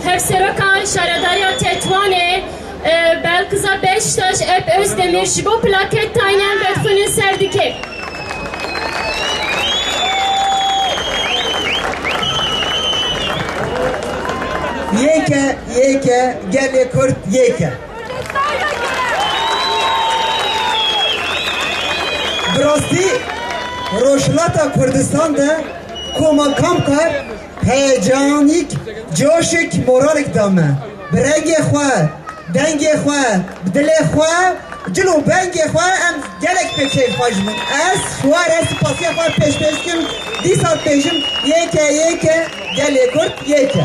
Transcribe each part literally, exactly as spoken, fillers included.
Hevseroka Şaredariya Tetwanê, e, Belkiza Beştaş Ep Özdemir ji bo plaket tayîn em vedixwînin ser dike. Yêke, yêke, gelê Kurd yêke. Bi rastî Rojhilata Kurdistan de koma Kamkar heyecanîk, coşik, moralek da me. Bi rengê xwe, dengê xwe, bi dilê xwe, cil û bengê xwe em gelek pê kêfxweş bûn. Ez ji we re spasiya xwe pêşkêş dikim. Dîsa dibêjim, yêke, yêke, gelê Kurd yêke.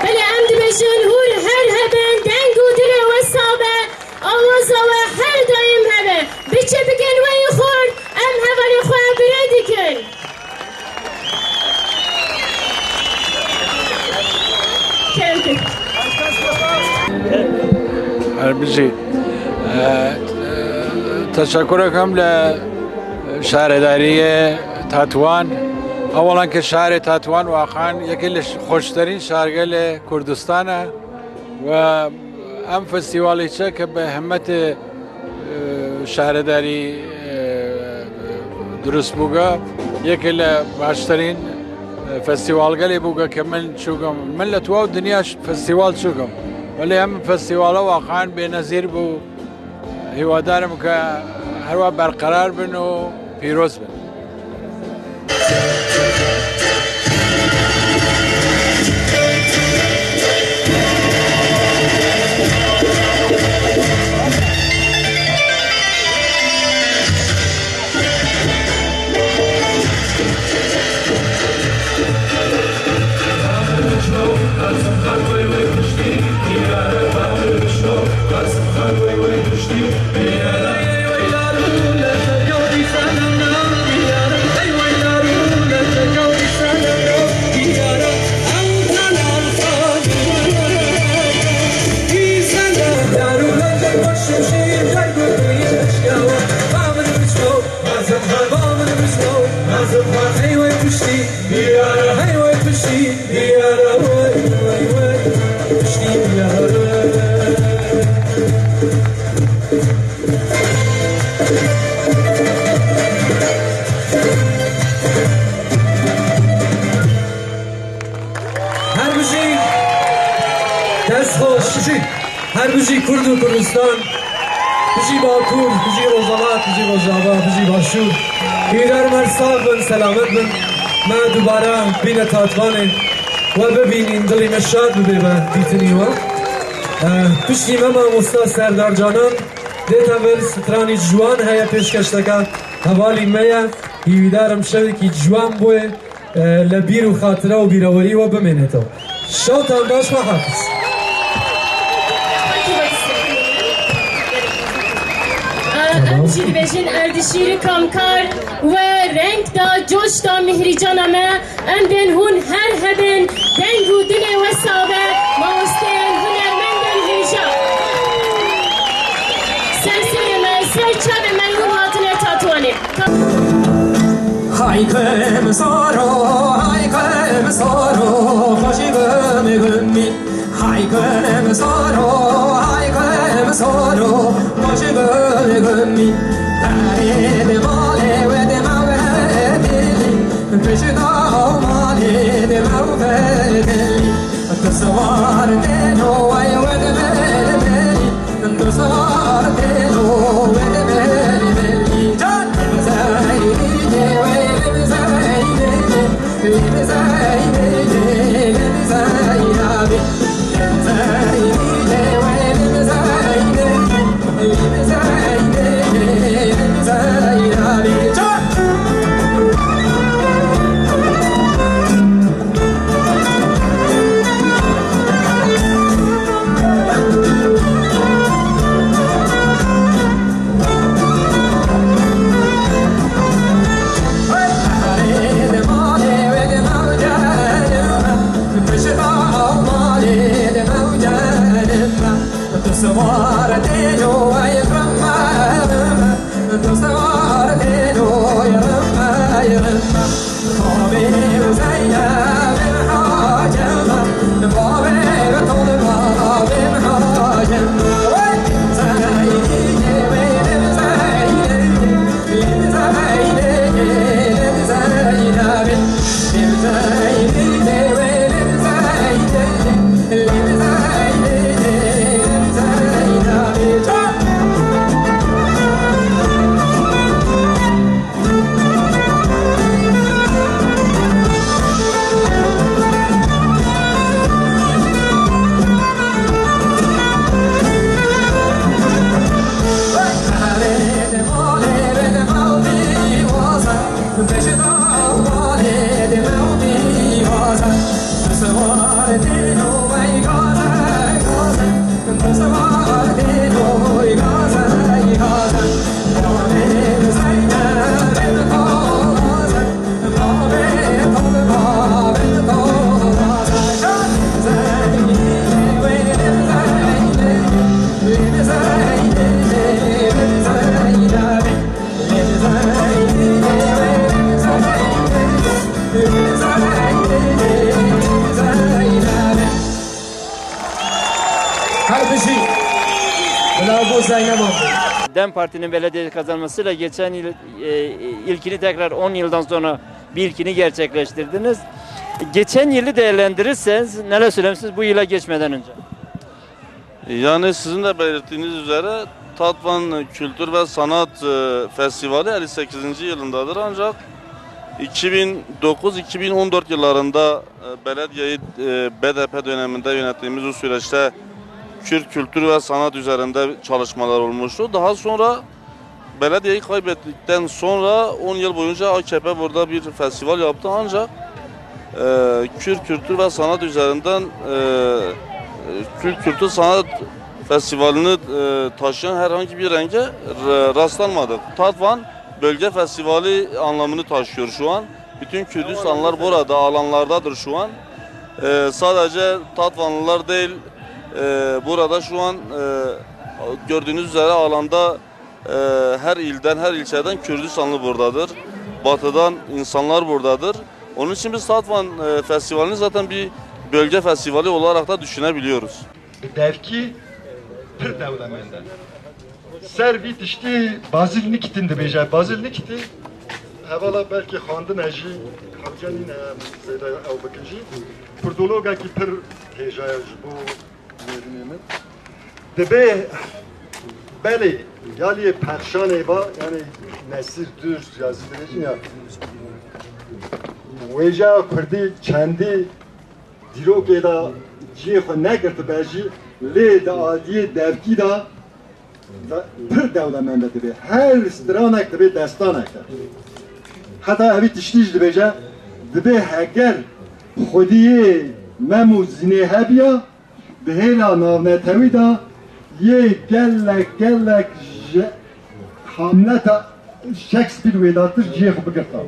Belê, em dibêjin hûn her hebin, deng û dilê wesa be, awaza we her daîm hebe. Biçe bikin weyî xurt, em hevalê xwe birê dikin. Kerem kir. Her bijî. Ee, teşekkür ederim le şaredariyê Tatwan. Awalan ke şarê Tatwan waqan yekê li xweşterîn şargelê Kurdistan e. Ve em festîvalê çi ke bi hemmetê, e, şaredarî, e, durust bûga, yekê li baştirîn, e, festîvalgelê bûga ke min çûgim. Min li tewa dinya ş-, festîval çûgim. Welê em festîvala waqan bênezîr bû. Hîwadarim ke her wa berqerar bin û pîroz bin. Her bijî. Dest xweş. Her bijî. Her bijî Kurd û Kurdistan. Bijî Bakur, bijî Rojava, bijî Rojava, bijî Başûr. Hîvdar me sax bin, selamet bin. Me dubare bîne Tatwanê. We bibînîn, dilî me şad bibe be dîtinî we. Eh, piştî me mamosta Serdar Canan dête vir, stranî ciwan heye pêşkeş deke. Hevalî me ye, hîvîdarim şevekî ciwan bûye, e, li bîr û xatira û bîrewerî we bimêneto. Şewtan baş, xwe hafiz. Em jî dibêjin Erdîşîrî Kamkar we reng da, coş da mihrîcana me. Em bên hûn her hebin, deng û dilê wesa be, mamosteyên hunermendên hêja. Ser serê me, ser çavê me hûn hatine Tatwanê. Hay kemsaro, hay kemsaro, xweşî gumî gumî. Hay kemsaro, hay kemsaro, xweşî gumî gumî. Perê de malê we de mewedilî. Pişta malê de mewvedilî, tu siwar têno, ay wed belbelî, tu siwar têno, wed belbelî. Can! Zeynê, wey zeynê, zeynê, zeynê, zeynê. Her bijî. Bila bo Zeynep abla. DEM Parti'nin belediye kazanmasıyla geçen yıl, e, ilkini tekrar on yıldan sonra bir ilkini gerçekleştirdiniz. Geçen yılı değerlendirirseniz neler söylemişsiniz bu yıla geçmeden önce? Yani sizin de belirttiğiniz üzere Tatvan Kültür ve Sanat, e, Festivali elli sekizinci yılındadır. Ancak iki bin dokuz iki bin on dört yıllarında, e, belediyeyi, e, B D P döneminde yönettiğimiz o süreçte Kürt kültür ve sanat üzerinde çalışmalar olmuştu. Daha sonra belediyeyi kaybettikten sonra on yıl boyunca A K P burada bir festival yaptı. Ancak, e, Kürt kültür ve sanat üzerinden, e, e, Kürt kültür sanat festivalini, e, taşıyan herhangi bir renge r-, rastlanmadık. Tatvan bölge festivali anlamını taşıyor şu an. Bütün Kürdistanlılar burada, alanlardadır şu an. E, sadece Tatvanlılar değil, e, burada şu an, e, gördüğünüz üzere alanda, e, her ilden, her ilçeden Kürdistanlı buradadır. Batıdan insanlar buradadır. Onun için biz Tatvan, e, Festivali'ni zaten bir bölge festivali olarak da düşünebiliyoruz. Bi devkî pir dewlemend e. Ser vî tiştî Bazîl Nikîtîn dibêje. Bazîl Nikîtî hevala belkî xwendine jî, hewce nîne em zêde ew bikin jî. Kurdologekî pir hêja ye ji bo nêrînê min. Dibê belê ya lê pexşanê va, yanî nesîr dûr ya zî dibêjin ya. Wêjeya kurdî çendî dîrokê de cihê xwe negirtibe jî, lê di aliyê devkî de ve-, pir dewlemend e dibê. Her stranek dibê destanek e. Heta evî tiştî jî dibêje, dibê heger xwediyê Mem û Zînê hebiya, di hêla navnetewî de yê gelek gelek ji Hamleta Shakespeare wêdatir cihê xwe bigirta.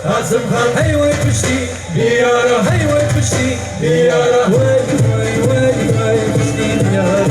Qasim Xan hey wey piştî diyara, hey wey piştî diyara, wey, wey, wey, wey piştî diyara.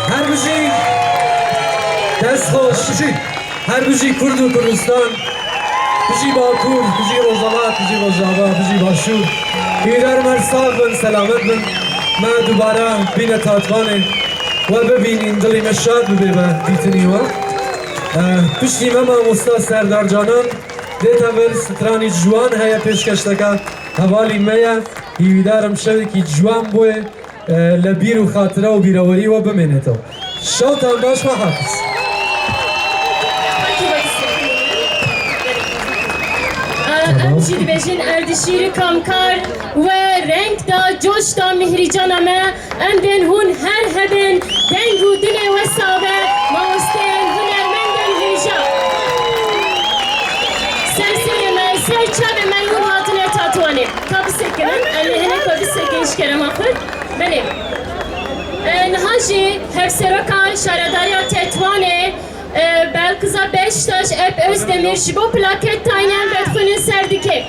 Her bijî. Dest xweş. Her bijî. Her bijî Kurd û Kurdistan. Bijî Bakur, bijî Rojava, bijî Rojava, bijî Başûr. Hîvîdar me sax bin, selamet bin. Me dubare bîne Tatvanê. We bibînîn, dilî me şad bibe be dîtinî we. Eh, piştî me mamosta Serdar Canan dê tevir, stranî ciwan heye pêşkeş deke hevalî me ye. Hîvîdar im şevekî ciwan bûye. E, li bîr û xatire û bîrewerî we bimênêto. Şewtan baş, xwe hafiz. Em jî dibêjin Erdîşîr Kamkar we reng da, coş da mihrîcana me. Em bên hûn her hebin, deng û dilê we sax be, mamosteyên hunermendên hêja. Ser serê me, ser çavê me hûn hatine Tatwanê. Ka bisekinin, em ê hinek we bisekin ji kerema xwe. Belê. E, niha jî Hevseroka Şaredariya Tetwanê, e, Belkiza Beştaş Ep Özdemir ji bo plaket tayînên vedxwînin ser dike.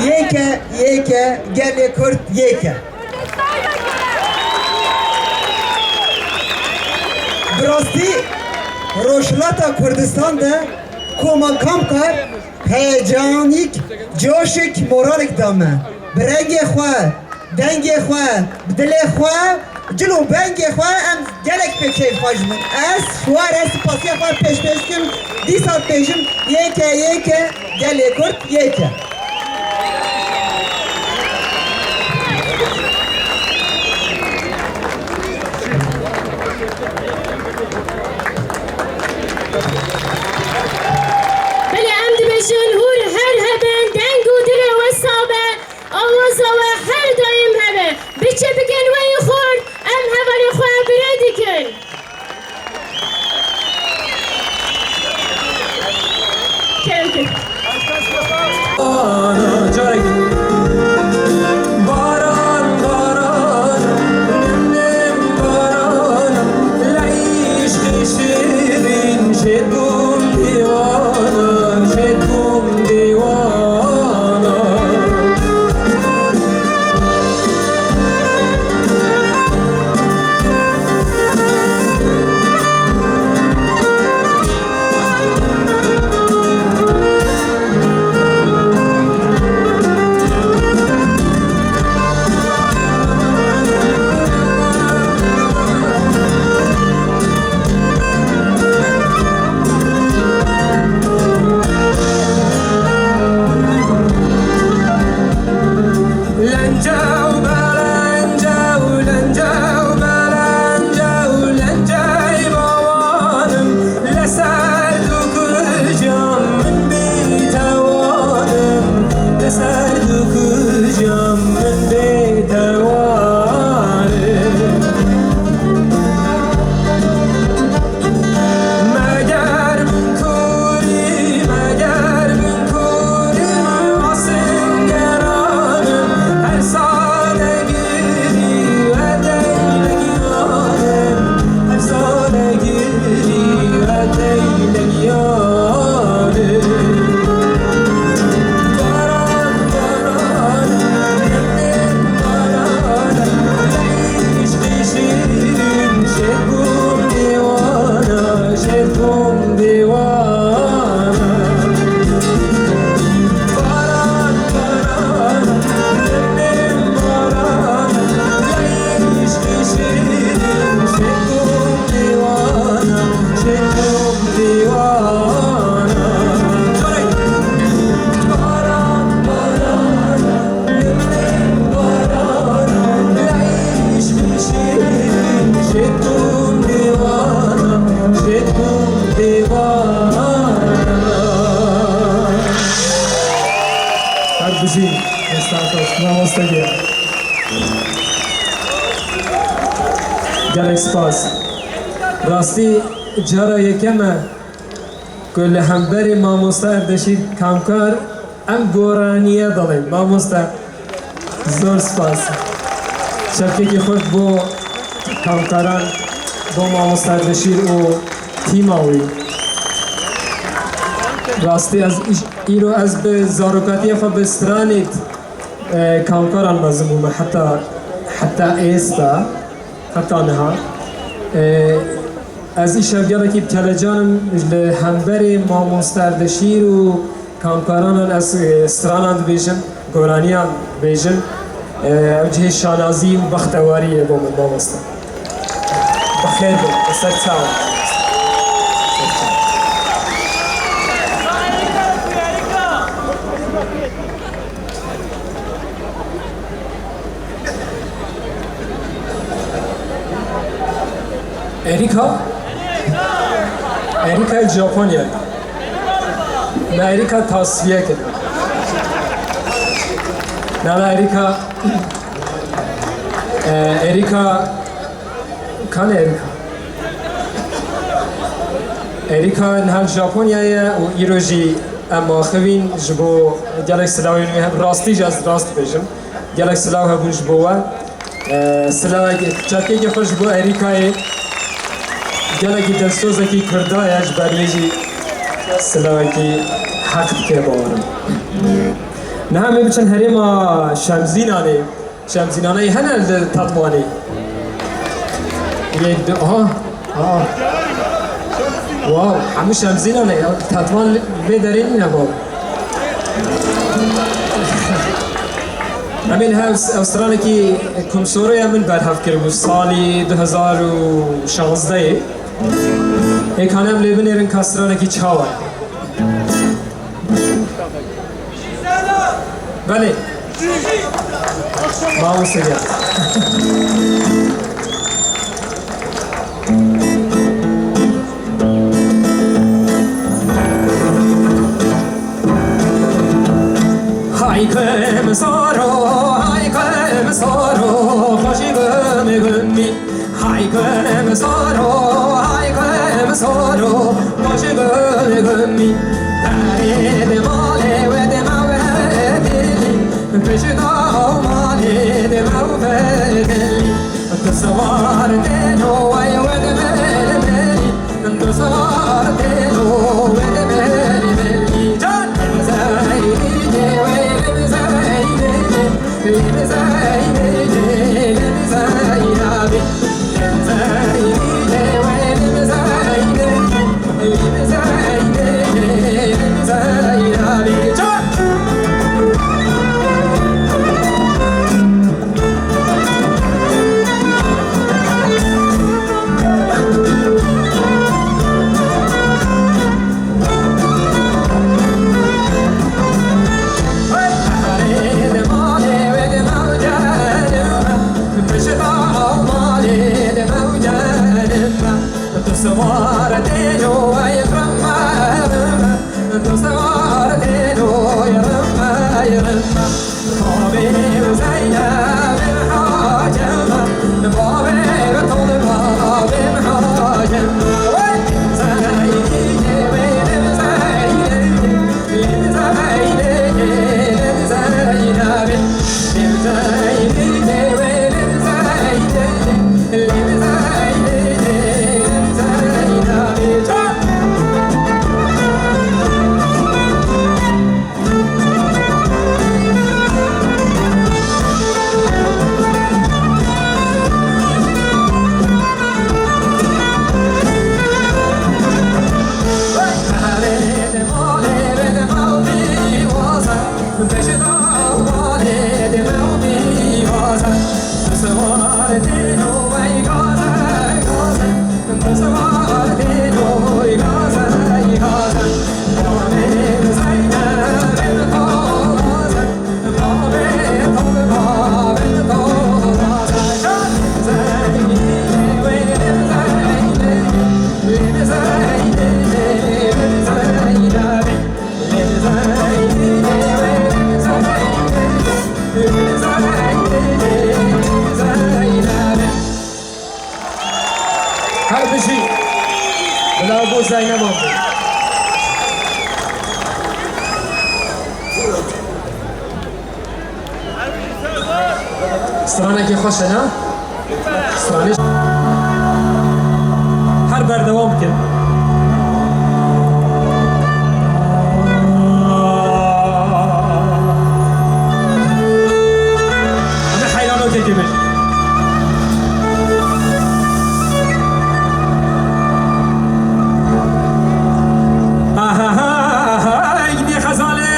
Yek e, yek e, gelê Kurd yek e. Bi rastî Rojhilata Kurdistan de Koma Kamkar heyecanîk, coşik, moralek da me. Bi rengê xwe, dengê xwe, bi dilê xwe, cil û bengê xwe em gelek pê kêfxweş bûn. Ez şware spasiya xwe pêşkêş dikim, dîsa dibêjim yêke yêke, gelê Kurd yêke. Belê em dibêjin hûr her hebin, deng û dilê wisa be, awaza we her daîm hebe. Biçe bikin weyî xurt, em hevalê xwe bi rê dikin. Kevgir. Baran, baran, nem, nem baran, leyş şirin, jê bûm dîwana, jê bûm dîwana. Lencew belencew, lencew belencew, lencey bawanim, li ser du kucam min bî tewanim, li ser du kucam min bî tewanim. Meger bin kurî, meger bin kurî, asingeranim, her sade girî, etey legiyanim, her sade girî, etey legiyanim. Baran, baran, baran, leyş şirin, jê bûm dîwana, jê bûm dîwana. Baran, baran, nemêm baran, leyş şirin, jê bûm dîwana, jê bûm dîwana. Baran, baran, Her bijî, Estağfurullah, mamoste diye. Gelek spas. Rastî cara yekem e ku li hemberî mamoste Erdeşîr Kamkar Em goraniye dalên mamoste. Zor spas. Çepkekî xurt bo kamkaran, bo mamoste Erdeşîr û tîma wî. Rastî ez îş-, îro ez bi zarokatiya xwe bi stranê, e, kamkaran mezin bûme heta, heta êsta, heta niha. E, Ez îşev gelekî bi kelecan im li hemberî mamoste Erdeşîr û kamkaranan ez, e, stranan dibêjim, goraniyan dibêjim. E, ew cihê şanazî û bextewarî ye bo min mamoste. Bi xêr be, bi ser çav. Erika? Erika Japonya. Me Erika tasfiye kir. Nana Erika, e, Erika, kan Erika? Erika niha li Japonyayê ye û îro jî em axivîn ji bo gelek silawên wî, rastî jî ez rast bêjim. Gelek silav hebûn ji bo we. Ee, silavekî, çepkekî xwe ji bo Erîkayê. Gelekî dilsozekî Kurda ye, ji ber wê jî silavekî heq dike, bawerim. Niha em ê biçin herêma Şemzînanê. Şemzînaneyê hene li Tetwanê? Yek, du, aha. Aa. Wow, hemû Şemzînan e ya. Tetwan li vê derê nîne, baw. Em ê niha ev, ev stranekî ku em soroya min berhev kiribû salî du hezar û şazdehê. Ê kane em lê binêrin ka stranekî çawa ye? Belê. Mamoste gel. Hay kêm saro, hay kêm saro, xweşî gumî gumî. Hay kêm saro, hay kêm saro, xweşî gumî gumî. Perê di malê we di me we dilî, pişta malê di me we dilî. Tu sewar têno, wey we di me dilî. Tu sewar têno, wey we di me dilî. Can! Zeynê, wey we di me Zeynê. Her bijî. Bila bo Zeyneba bû. Stranekî xweş e, ne? Stranê her berdewam bikin. Em ê heyranokekê bêjin. Aha, gidî Xezalê.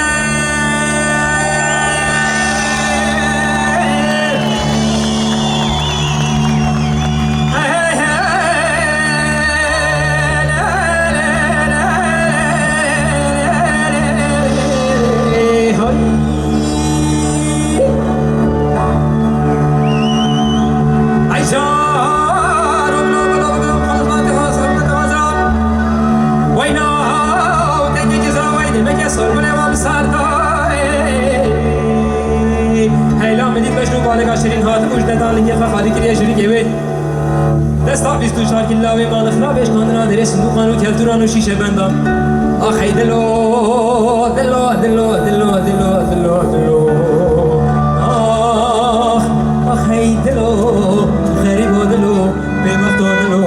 Heyla min dît mejnû baleka şirîn hat û ji dedan lingê xwe xalî kiriye ji rîkê wê. Desta bîst û çar kî lawê mala xirabê şikandina derê sindûqan û keltûran û şîşebendan. Ax hey dilo, dilo, dilo. Ax, ax hey dilo, xerîbo dilo, bêbexto dilo.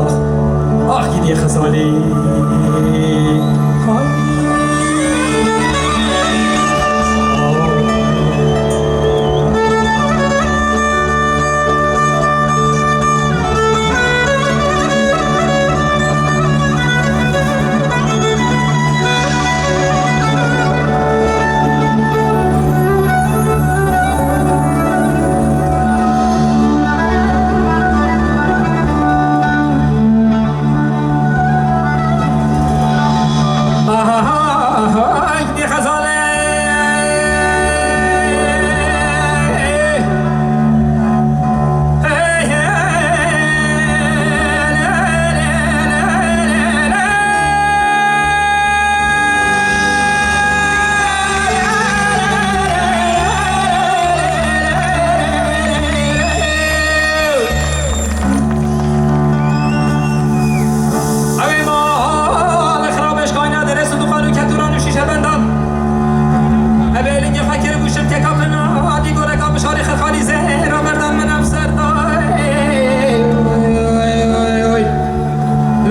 Ax, ax gidî Xezalî. Hay.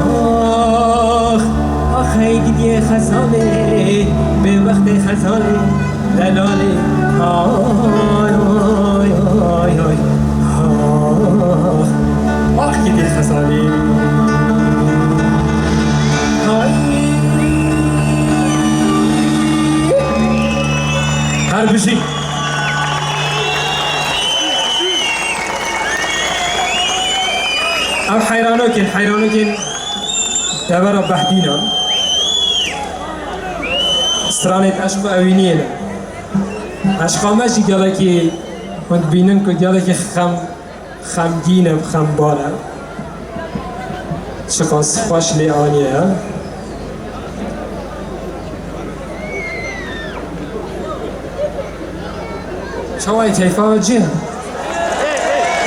Ax, ax hey gidiyê xezalê, bêbextê xezalê, delalê. Ay, ay, ay, ay. Ax, ax gidiyê xezalê. Ay. Her bijî. Ev heyranokên, heyranokên devera Behdînan. Stranê eşq û ewîniyê ne. Eşqa me jî gelekî hûn dibînin ku gelekî xem, xemgîn e, xembar e. Çiqas xweş lê aniye ye. Çawa ye, keyfa we cih?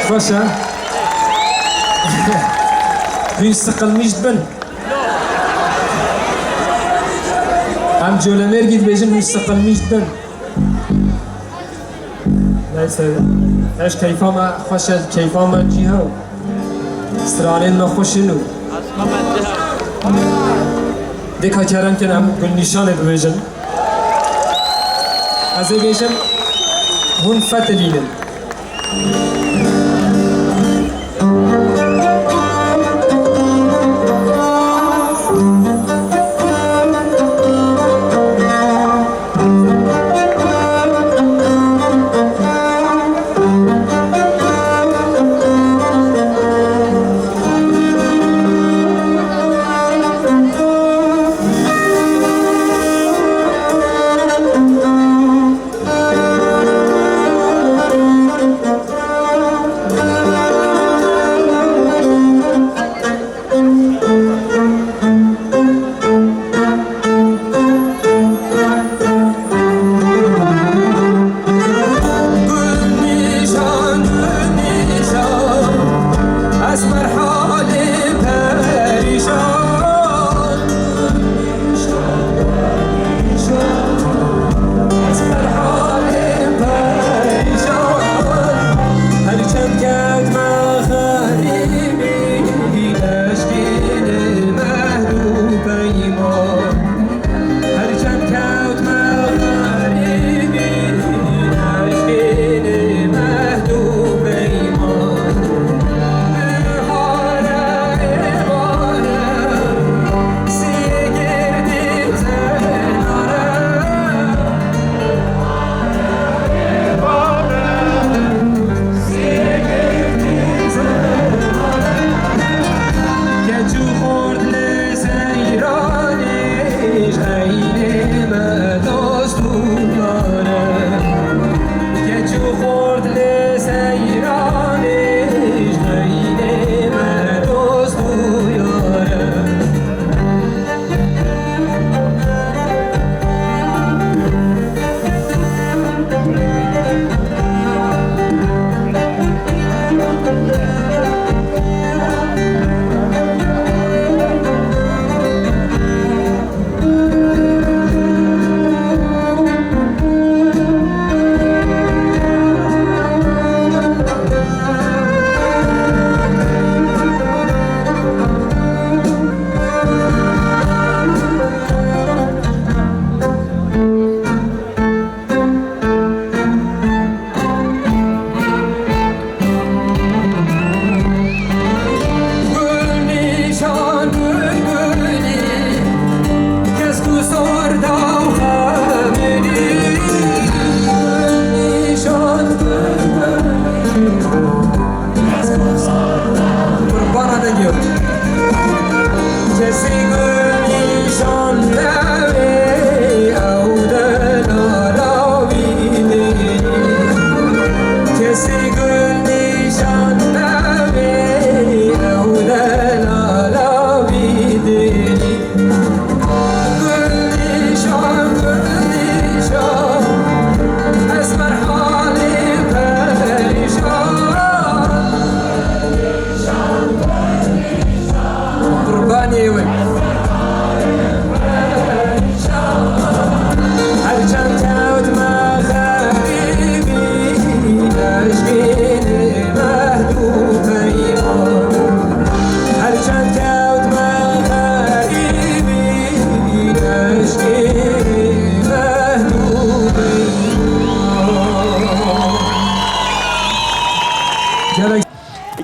Xweş e? Hûn siqilmîş dibin? Em colemêrgî dibêjin, hûn siqilmîş dibin? Neyse, ez keyfa me xweş e, keyfa me cî hew. Stranên me xweş in û dika kerem kin em Gulnîşanê bibêjin. Ez ê bêjim, hûn fetilînin.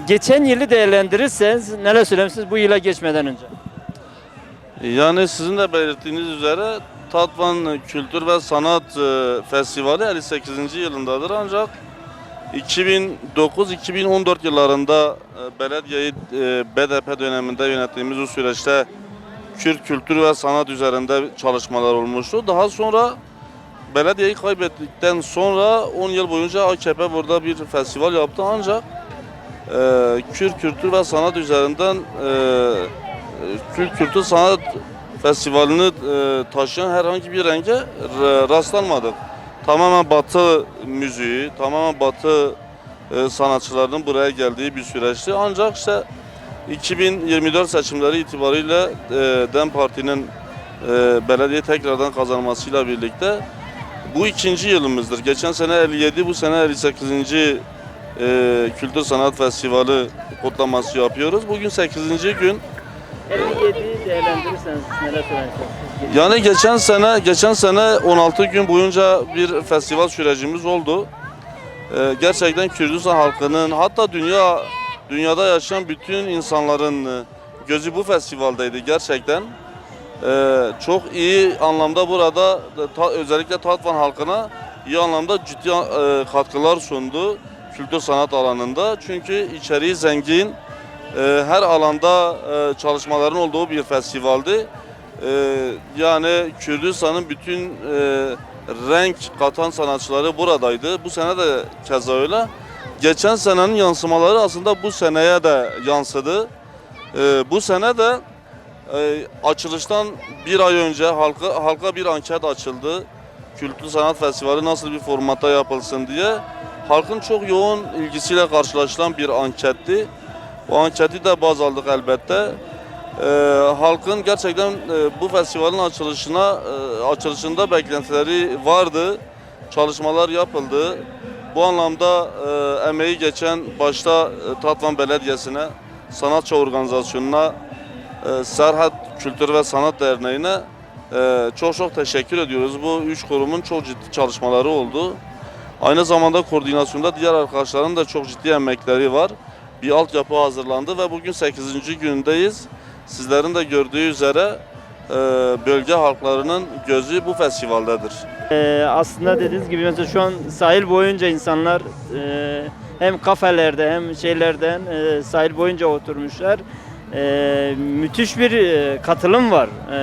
Geçen yılı değerlendirirseniz neler söylemişsiniz bu yıla geçmeden önce? Yani sizin de belirttiğiniz üzere Tatvan Kültür ve Sanat e, Festivali elli sekizinci yılındadır. Ancak iki bin dokuz iki bin on dört yıllarında e, belediyeyi e, B D P döneminde yönettiğimiz bu süreçte Kürt kültür ve sanat üzerinde çalışmalar olmuştu. Daha sonra belediyeyi kaybettikten sonra on yıl boyunca A K P burada bir festival yaptı. Ancak e, Kürt kültür ve sanat üzerinden e, Kürt kültür sanat festivalini e, taşıyan herhangi bir renge r- rastlanmadık. Tamamen Batı müziği, tamamen Batı e, sanatçılarının buraya geldiği bir süreçti. Ancak işte iki bin yirmi dört seçimleri itibariyle e, DEM Parti'nin e, belediye tekrardan kazanmasıyla birlikte bu ikinci yılımızdır. Geçen sene elli yedi, bu sene elli sekizinci e, Kültür Sanat Festivali kutlaması yapıyoruz. Bugün sekizinci gün. elli yediyi değerlendirirseniz neler söylersiniz? Yani geçen sene geçen sene on altı gün boyunca bir festival sürecimiz oldu. Ee, gerçekten Kürdistan halkının, hatta dünya dünyada yaşayan bütün insanların e, gözü bu festivaldeydi gerçekten. Ee, çok iyi anlamda burada, ta- özellikle Tatvan halkına iyi anlamda ciddi e, katkılar sundu kültür sanat alanında. Çünkü içeriği zengin, e, her alanda e, çalışmaların olduğu bir festivaldi. E, yani Kürdistan'ın bütün e, renk katan sanatçıları buradaydı. Bu sene de keza öyle. Geçen senenin yansımaları aslında bu seneye de yansıdı. E, bu sene de e, açılıştan bir ay önce halka, halka bir anket açıldı. Kültür Sanat Festivali nasıl bir formatta yapılsın diye. Halkın çok yoğun ilgisiyle karşılaşılan bir anketti. O anketi de baz aldık elbette. E, halkın gerçekten e, bu festivalin açılışına e, açılışında beklentileri vardı. Çalışmalar yapıldı. Bu anlamda e, emeği geçen başta e, Tatvan Belediyesi'ne, sanatçı organizasyonuna, e, Serhat Kültür ve Sanat Derneği'ne e, çok çok teşekkür ediyoruz. Bu üç kurumun çok ciddi çalışmaları oldu. Aynı zamanda koordinasyonda diğer arkadaşların da çok ciddi emekleri var. Bir altyapı hazırlandı ve bugün sekizinci günündeyiz. Sizlerin de gördüğü üzere e, bölge halklarının gözü bu festivaldedir. Ee, aslında dediğiniz gibi mesela şu an sahil boyunca insanlar e, hem kafelerde hem şeylerden e, sahil boyunca oturmuşlar. E, müthiş bir e, katılım var. E,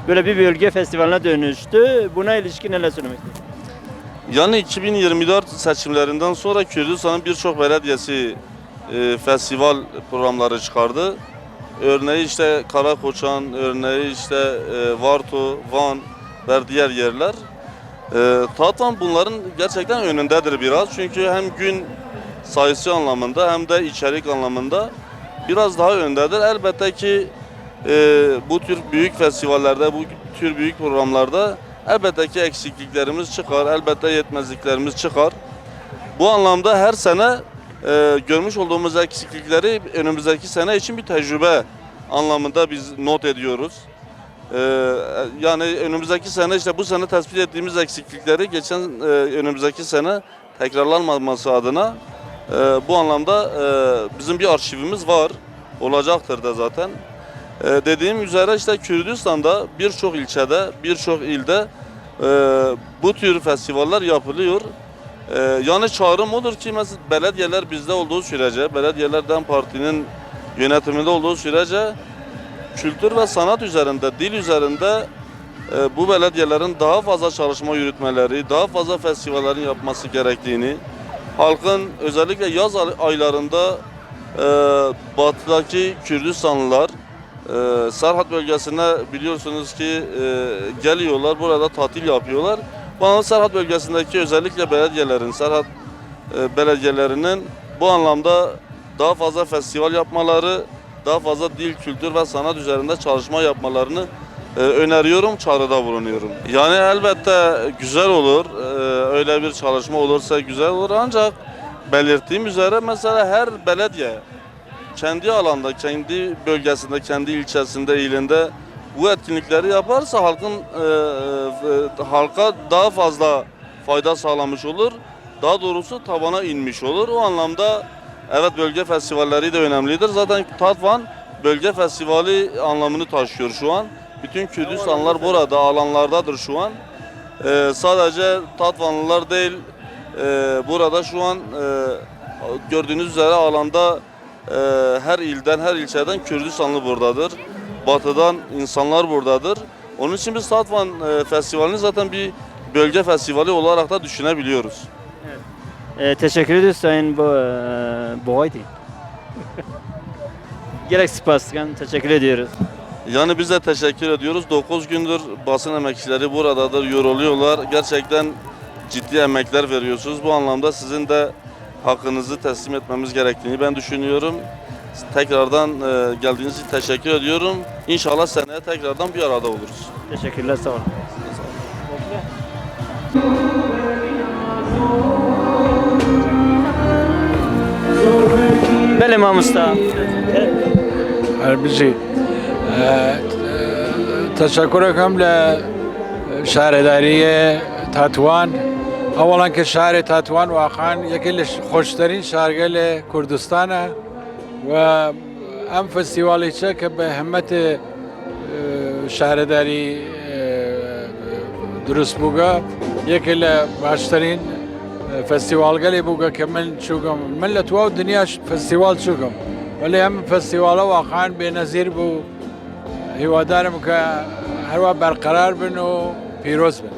böyle bir bölge festivaline dönüştü. Buna ilişkin neler söylemek istiyorsunuz? Yani iki bin yirmi dört seçimlerinden sonra Kürdistan'ın birçok belediyesi e, festival programları çıkardı. Örneği işte Karakoçan, örneği işte e, Varto, Van ve diğer yerler. E, Tatvan bunların gerçekten önündedir biraz. Çünkü hem gün sayısı anlamında hem de içerik anlamında biraz daha öndedir. Elbette ki e, bu tür büyük festivallerde, bu tür büyük programlarda elbette ki eksikliklerimiz çıkar, elbette yetmezliklerimiz çıkar. Bu anlamda her sene e, görmüş olduğumuz eksiklikleri önümüzdeki sene için bir tecrübe anlamında biz not ediyoruz. E, yani önümüzdeki sene işte bu sene tespit ettiğimiz eksiklikleri geçen e, önümüzdeki sene tekrarlanmaması adına e, bu anlamda e, bizim bir arşivimiz var. Olacaktır da zaten. E, dediğim üzere işte Kürdistan'da birçok ilçede, birçok ilde e, bu tür festivaller yapılıyor. E, yani çağrım odur ki mesela belediyeler bizde olduğu sürece, belediyeler DEM Parti'nin yönetiminde olduğu sürece kültür ve sanat üzerinde, dil üzerinde e, bu belediyelerin daha fazla çalışma yürütmeleri, daha fazla festivallerin yapması gerektiğini, halkın özellikle yaz ay- aylarında e, batıdaki Kürdistanlılar e, Serhat bölgesine biliyorsunuz ki e, geliyorlar, burada tatil yapıyorlar. Bu anlamda Serhat bölgesindeki özellikle belediyelerin, Serhat e, belediyelerinin bu anlamda daha fazla festival yapmaları, daha fazla dil, kültür ve sanat üzerinde çalışma yapmalarını e, öneriyorum, çağrıda bulunuyorum. Yani elbette güzel olur, e, öyle bir çalışma olursa güzel olur. Ancak belirttiğim üzere mesela her belediye kendi alanda, kendi bölgesinde, kendi ilçesinde, ilinde bu etkinlikleri yaparsa halkın e, e, halka daha fazla fayda sağlamış olur. Daha doğrusu tabana inmiş olur. O anlamda Evet, bölge festivalleri de önemlidir. Zaten Tatvan bölge festivali anlamını taşıyor şu an. Bütün Kürdistanlılar burada, alanlardadır şu an. Ee, sadece Tatvanlılar değil, e, burada şu an, e, gördüğünüz üzere alanda, e, her ilden, her ilçeden Kürdistanlı buradadır. Batıdan insanlar buradadır. Onun için biz Tatvan, e, Festivali'ni zaten bir bölge festivali olarak da düşünebiliyoruz. E, teşekkür ediyoruz Sayın Bo e, Boğayti. Gerek spas, yani teşekkür ediyoruz. Yani biz de teşekkür ediyoruz. Dokuz gündür basın emekçileri buradadır, yoruluyorlar. Gerçekten ciddi emekler veriyorsunuz. Bu anlamda sizin de hakkınızı teslim etmemiz gerektiğini ben düşünüyorum. Tekrardan, e, geldiğiniz için teşekkür ediyorum. İnşallah seneye tekrardan bir arada oluruz. Teşekkürler, sağ olun. Belê mamosta. Her bijî. Teşekkür kem le şaredariyê Tatwan. Awalan ke şarê Tatwan waqan yekê li xweşterîn şargelê Kurdistan e. Ve em festivalê çi ke bi himmetê, e, şaredarî, e, durust bûga, yekê li baştirîn, e, festivalgelê bûga ke min çûgim. Min li tuwa dinya ş-, festival çûgim. Welê em festivala waqan bênezîr bû. Hîwadarim ke herwa berqerar bin û pîroz bin.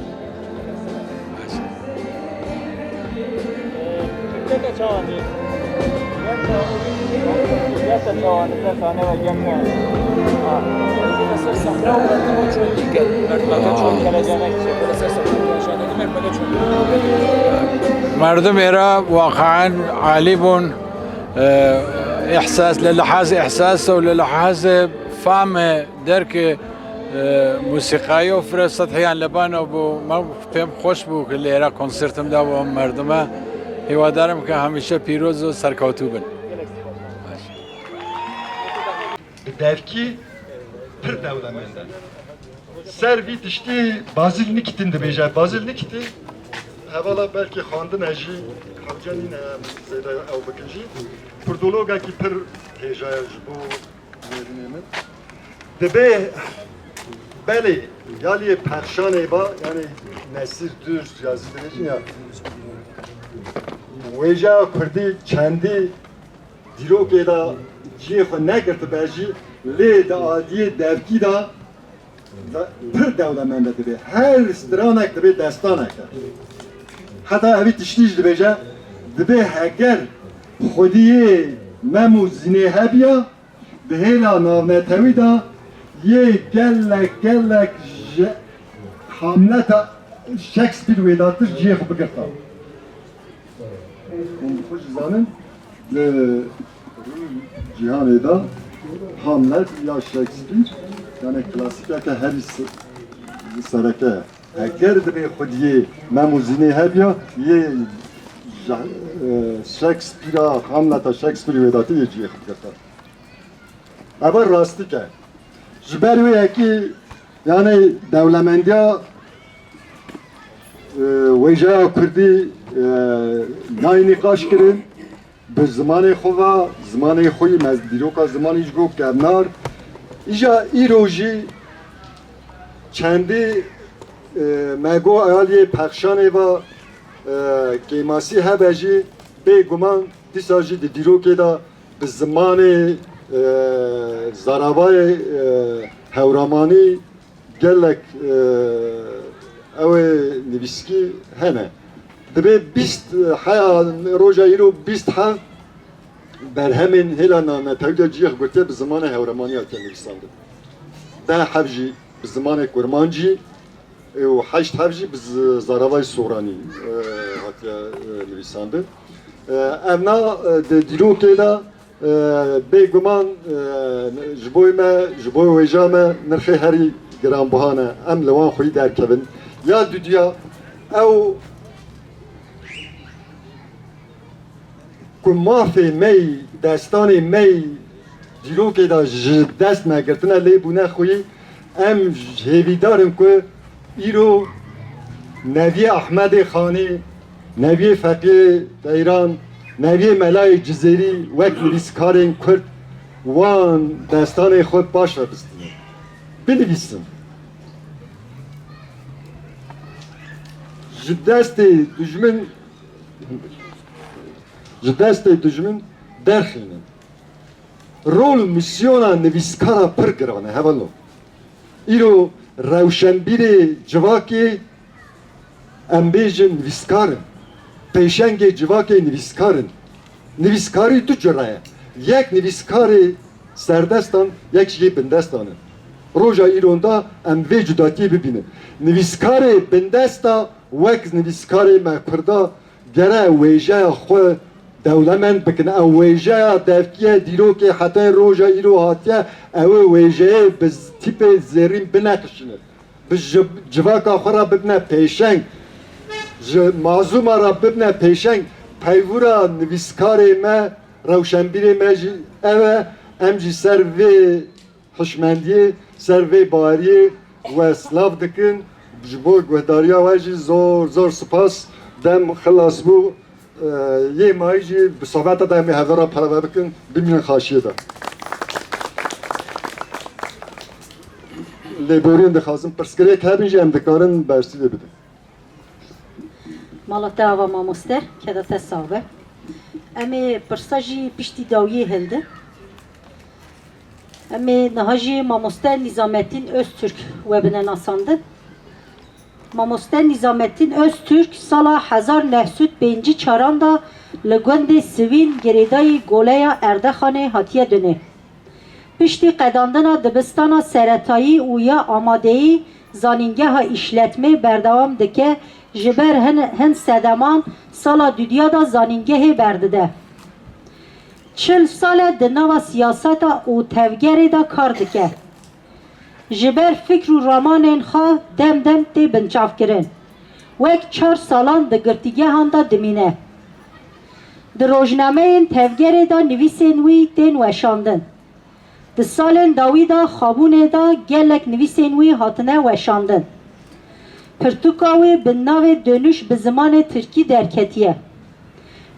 Merdim êra waqan alî bûn, e, îhsas, li lihaz îhsas û li lihaz fam e. Derke, e, musîqayî û fira sedhiyan li bana bû, me pêm xweş bû ke li êra konsertim da bo merdime. Hîwadarim ke hemîşe pîroz û serkewtû bin. Bi devkî pir dewlemend e. Ser vî tiştî Bazîl Nikîtîn dibêje. Bazîl Nikîtî, hevala belkî xwendine jî, hewce nîne em zêde ew bikin jî. Kurdologekî pir hêja ye ji bo Nêrînê min. Dibê belê ya lê pexşanê ba, yanî Nesîr Dûr ya zî dibêjin ya. Wêjeya Kurdî çendî dîrokê de cihê xwe negirtibe jî, lê di aliyê devkî de pir dewlemend e dibê. Her stranek dibê destanek e. Heta evî tiştî jî dibêje, dibê heger xwediyê Mem û Zînê hebiya, di hêla navnetewî de yê gelek gelek ji Hamleta Shakespeare wêdatir cihê xwe bigirta. Hûn xwe jî zanin, di rû cîhanê de Hamlet ya Shakespeare, yani klasîkeke herî se-, sereke ye. Heger dibê xwediyê Mem û Zînê hebiya, yê ja-, e, Shakespeare-a, Hamleta Shakespeare wêdatî yê cihê xwe girta. Eva rastîk e. Ji ber wê yekî, yani dewlemendiya, e, wêjeya Kurdî, e, nayê nîqaş kirin, bi zimanê xwe ve, zimanê xwe yî, me dîroka zimanî ji go kevnar. Îja îro jî çendî, e, me go aliyê pexşanê ve, e, kêmasî hebe jî, bêguman dîsa jî di dîrokê de bi zimanê, e, zaravayê, e, hewramanî gelek, e, ew ê nivîskî hene. Dibê bîst, e, heya roja îro bîst heft berhemên hêla navnetewî de cihê xwe girtiye bi zimanê hewramanî hatiye nivîsandin. Deh heft jî bi zimanê kurmancî, e, û heşt heft jî bi z-, zaravayê soranî, e, hatiye, e, nivîsandin. E, evna, e, di dîrokê de, e, bêguman, e, ji bo me, ji bo wêja me nirxê herî giranbiha ne. Em li wan xweyî derkevin. Ya dudiya ew ku mafê me yî, destanê me yî dîrokê de ji dest me girtine lê bûne xweyî, em hêvîdar in ku îro Neviyê Ehmedê Xanê, Neviyê Feqiyê Teyran, Neviyê Melayê Cizêrî wek nivîskarên Kurd wan destanên xwe paş ve bistînin. Binivîsin. Ji destê dijmin, ji destê dijmin derxînin. Rol û misyona nivîskara pir giran e, hevalno. Îro rewşenbîrê civakê, em bêjin, nivîskar in. Pêşengê civakê nivîskar in. Nivîskarî du cure ye. Yek nivîskarê serdestan, yek jî yê bindestan in. Roja îronda em vê cudatiyê bibînin. Nivîskarê bindesta wek nivîskarê me Kurda gere wêjeya xwe dewlemend bikin. Ew wêjeya devkiye dîrokê hetayê roja îro hatiye, ew ê wêjeyê bi z-, tîpê zêrîn bineqişînin. Bi ji-, civaka xwe re bibine pêşeng. Ji mazlûma re bibine pêşeng. Peywira nivîskarê me, rewşenbîrê me jî ew e. Em jî ser vê hişmendiyê, ser vê baweriyê we silav dikin. Ji bo guhdariya we jî zor, zor spas. Dem xilas bû. Yê mayî jî bi sohbeta de em ê hevdû re pereve bikin, bimînin xaşiyê de. Lêboriyên dixwazin pirsgirêk hebin jî em dikarin bersîvê bidin. Mala te ava mamoste, keda te sax be. Em ê pirsa jî piştî dawiyê hildin. Em ê niha jî mamoste Nîzamettin Öztürk we bine nasandin. Mamoste Nîzamettin Öztürk sala hezar neh sed pêncî çaran de li gundê Sivîn girêdayî Goleya Erdexanê hatiye dinê. Piştî qedandina dibistana seretayî û ya amadeyî zanîngeha îşletmê berdewam dike, ji ber hin, hin sedeman sala dudiya de zanîngehê berdide. Çil sal e di nava siyaseta û tevgerê de kar dike. Ji ber fikr û ramanên xwe dem dem tê binçavkirin. Wek çar salan di girtîgehan de dimîne. Di rojnameyên tevgerê de nivîsên wî tên weşandin. Di salên dawî de xwebûnê de gelek nivîsên wî hatine weşandin. Pirtûka wî bi navê Dönüş bi zimanê tirkî derketiye.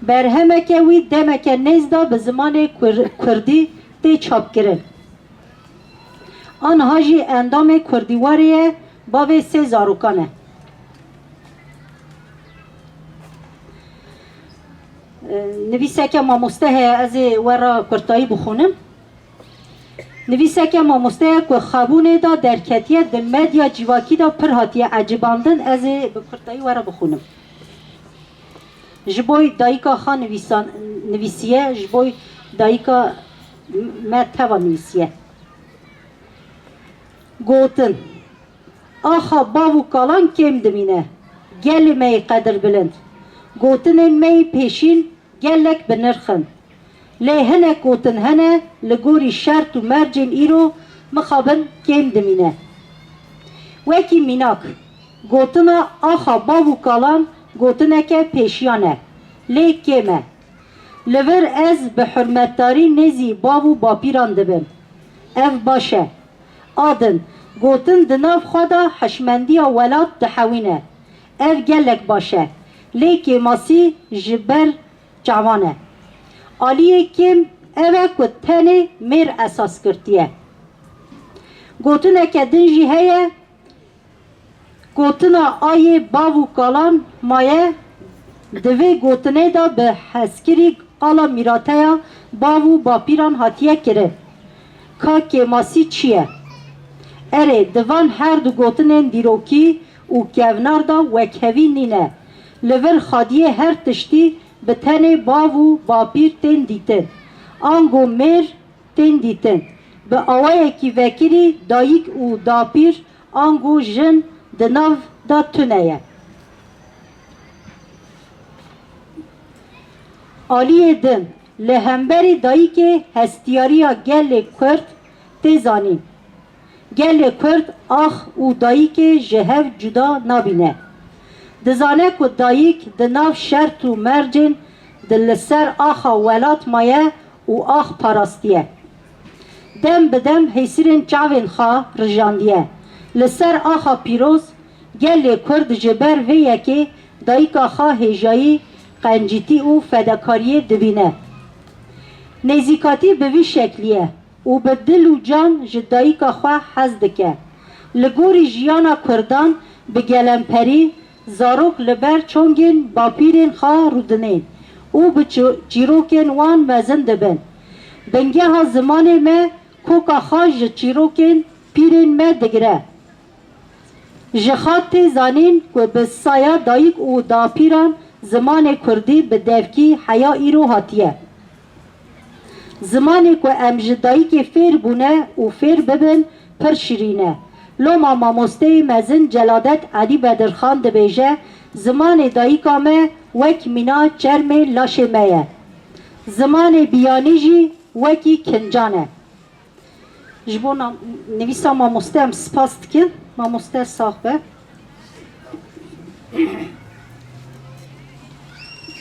Berhemeke wî demeke nêz de bi zimanê kur-, kurdî tê çapkirin. Aniha jî endamê Kurdîwarê ye, bavê sê zarokan e. E, nivîseke mamoste heye, ez ê we re kurtayî bixwînim. Nivîseke mamoste ye ku xwebûnê de derketiye, di medya civakî de pir hatiye ecibandin, ez ê bi kurtayî we re bixwînim. Ji bo dayika xwe nivîsan-, nivîsiye, ji bo dayika me teva nivîsiye. Gotin, axa bav û kalan kêm dimîne. Gelê me yê qedirbilind. Gotinên me yê pêşîn gelek bi nirx in. Lê hinek gotin hene, li gorî şert û mercên îro mixabin kêm dimîne. Wekî mînak, gotina axa bav û kalan gotineke pêşiyan e, lê kêm e. Li vir ez bi hurmetdarî nêzî bav û bapîran dibim. Ev baş e. A din, gotin di nav xwe de hişmendiya welat dihewîne. Ev gelek baş e. Lê kêmasî ji ber çavan e. Aliyê kêm ev e ku tenê mêr esas girtiye. Gotineke din jî heye, gotina ayê bav û kalan maye, di vê gotinê de bi hezkirî qala mîrateya bav û bapîran hatiye kirin. Ka kêmasî çi ye? Erê, di van her du gotinên dîrokî û kevnar de wekhevî nîne. Li vir xwediyê her tiştî bi tenê bav û bapîr tên dîtin. Ango mêr tên dîtin. Bi awayekî vekirî dayik û dapîr ango jin di nav de tune ye. Aliyê din, li hemberî dayikê hestiyariya gelê Kurd tê zanîn. Gelê Kurd ax û dayikê ji hev cuda nabîne. Dizane ku dayik di nav şert û mercên di li ser axa welat maye û ax parastiye. Dem bi dem hêsirên çavên xwe rijandiye. Li ser axa pîroz gelê Kurd ji ber vê yekê dayika xwe hêjayî qencîtî û fedakariyê dibîne. Nêzîkatî bi vî şeklî ye û bi dil û can ji dayika xwe hez dike. Li gorî jiyana Kurdan bi gelemperî, zarok li ber çongên bapîrên xwe rûdinên û bi çi-, çîrokên wan mezin dibin. Bingeha zimanê me koka xwe ji çîrokên pîrên me digire. Ji xwe tê zanîn ku bi saya dayik û dapîran zimanê kurdî bi devkî heya îro hatiye. Zimanê ku em ji dayikê fêr bûne û fêr bibin pir şirîn e. Loma mamosteyê mezin Celadet Elî Bedirxan dibêje, zimanê dayika me wek mîna çermê laşê me ye. Zimanê biyanî jî wekî kincan e. Ji bo nam-, nivîsa mamoste em spas dikin. Mamoste sax be.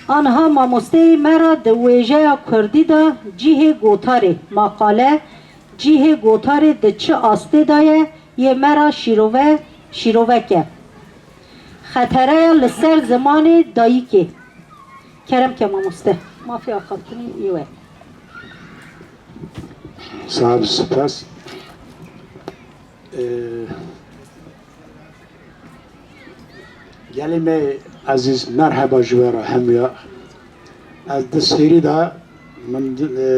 Aniha mamosteyê me re di wêjeya kurdî de cihê gotarê, maqale, cihê gotarê di çi astê de ye, yê me re şîrove, şîrove ke. Xetereya li ser zimanê dayikê. Kerem ke mamoste. Mafê axaftinê yê we. Sağ ol, spas. Ee, gelê me ezîz, merheba ji we re hemûya. Ez di sêrî de min, e,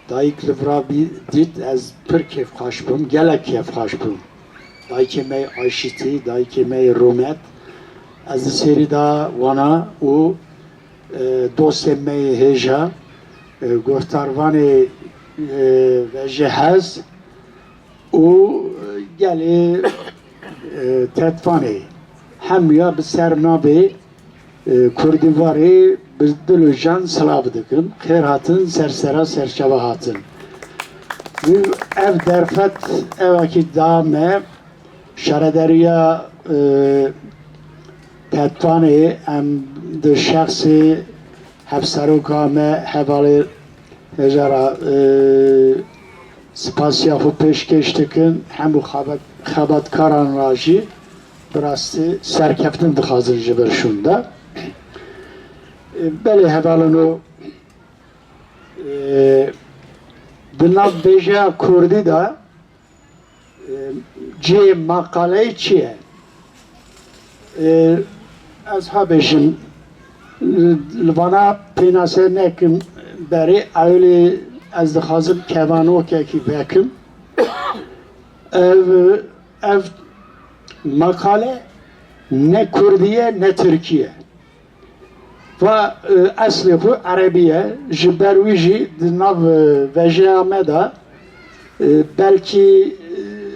dayik li vira bî-, dît, ez pir kêfxweş bûm, gelek kêfxweş bûm. Dayikê me yê Ayşîtî, dayikê me yê Rûmet, ez di sêrî de wana û, e, dostê me yê hêja, e, guhdarvanê, e, vejê hez û, e, gelê, e, Tetvanê hemûya bi ser navê, e, Kurdî Varê bi dil û can silav dikim. Xêr hatin, ser sera serçava hatin. Ev derfet, evakî da me, şarederiya, e, Tetvanê em di şexsê hevseroka me, hevalê hêja re, e, spasiya xwe pêşkêş dikin, hemû xebet-, xebatkaran re jî bi rastî serkeftin dixwazin ji vir şûnde. E, belê hevalino, e, di nav vêjeya kurdî de, e, cihê maqaleyê çi ye? E, ez ha bêjim, li vana pênase nekim berê, ewilê ez dixwazim kevanokekî vekim. Ev, ev maqale ne kurdî ye, ne tirkî ye. Va, e, eslê xwe erebî ye. Ji ber wî jî di nav, e, vejeya me de, e, belkî,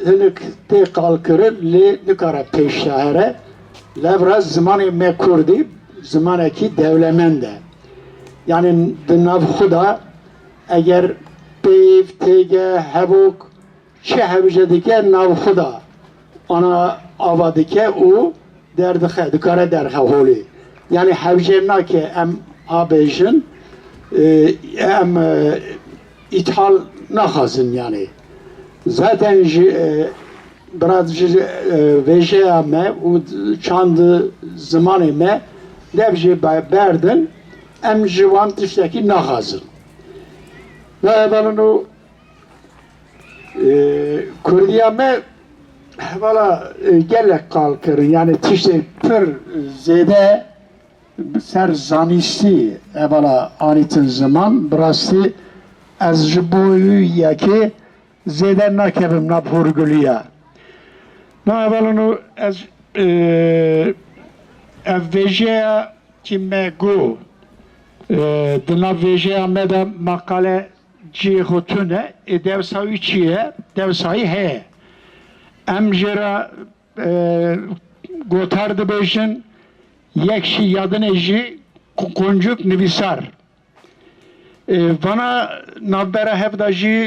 e, hinek tê qalkirin, lê nikare pêş de here. Levra zimanê me kurdî zimanekî dewlemend e. Yanî di nav xwe de eger peyv, têge, hevok, çi hewce dike nav xwe de ana ava dike û derdixe, dikare derxe holê. Yanî hewce nake em abêjin, e, em, e, îthal naxwazin yanî. Zaten ji, e, biraz ji, e, vêjeya me û çand zimanê me dev jê be-, berdin, em ji wan tiştekî naxwazin. Ve evelin Ee, Kurdiya me hevala, e, gelek qal kirin. Yani tiştê pir zêde ser zanîstî hevala anîtin ziman. Bi rastî ez ji bo wî yekê zêde nakevim nav hûrgulî ya. Na hevalino ez, e, ev vêjeya ki me got, e, di nav vêjeya me de maqale cihê xwe tune, ê dewsa wî çi ye? Dewsa wî heye. Em jê re, e, gotar dibêjin, yek jî ya dinê jî ku-, kuncuk nivîsar. E, vana navbera hev de jî